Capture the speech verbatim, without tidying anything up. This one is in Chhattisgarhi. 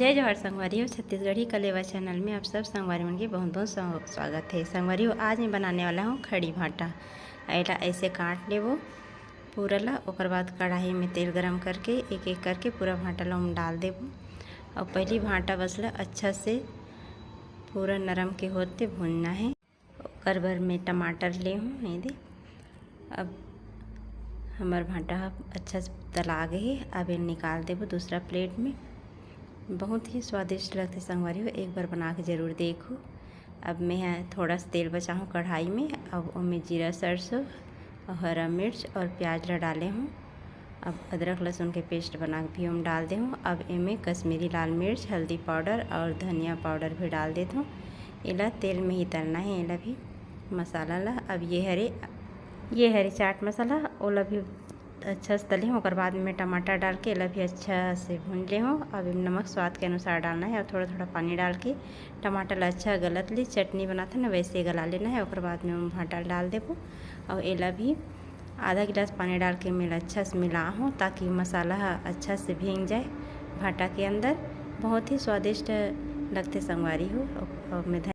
जय जोहार संगवारी हो, छत्तीसगढ़ी कलेवा चैनल में आप सब संगवारी मन के बहुत बहुत स्वा-, स्वागत है। संगवारी हो, आज मैं बनाने वाला हूँ खड़ी भांटा। एला ऐसे काट लेबो पूरा ला, ओकर बाद कढ़ाई में तेल गरम करके एक एक करके पूरा भांटा ला ओम डाल देबो। और पहली भांटा बस ला अच्छा से पूरा नरम के होते भूनना है। ओकर बर मैं टमाटर ले हूँ, ये दे। अब हमर भांटा ह अच्छा से तला गे हे। अब ये निकाल देबो दूसरा प्लेट में। बहुत ही स्वादिष्ट लगथे संगवारी हो, एक बार बना के जरूर देखो। अब मैं ह थोड़ा सा तेल बचाहूँ कढ़ाई में। अब ओमे जीरा, सरसों और हरा मिर्च और प्याज ला डाले हूँ। अब अदरक लहसुन के पेस्ट बना के भी हम डाल दे हूँ। अब एमे कश्मीरी लाल मिर्च, हल्दी पाउडर और धनिया पाउडर भी डाल देत हूँ। एला तेल में ही तलना है, एला भी मसाला ला। अब ये हरे, ये हरे चाट मसाला, ओला भी अच्छा से तले हूँ। ओकर बाद में टमाटर डाल के एला भी अच्छा से भून ले हूँ। अब एमे नमक स्वाद के अनुसार डालना है और थोड़ा थोड़ा पानी डाल के टमाटर ला अच्छा गलत ले, चटनी बनाते ना वैसे गला लेना है। ओकर बाद में हम भांटा डाल देबो और एला भी आधा गिलास पानी डाल के मैं अच्छा से मिला हूँ, ताकि मसाला ह अच्छा से भींग जाए भांटा के अंदर। बहुत ही स्वादिष्ट लगथे संगवारी हो। और मैं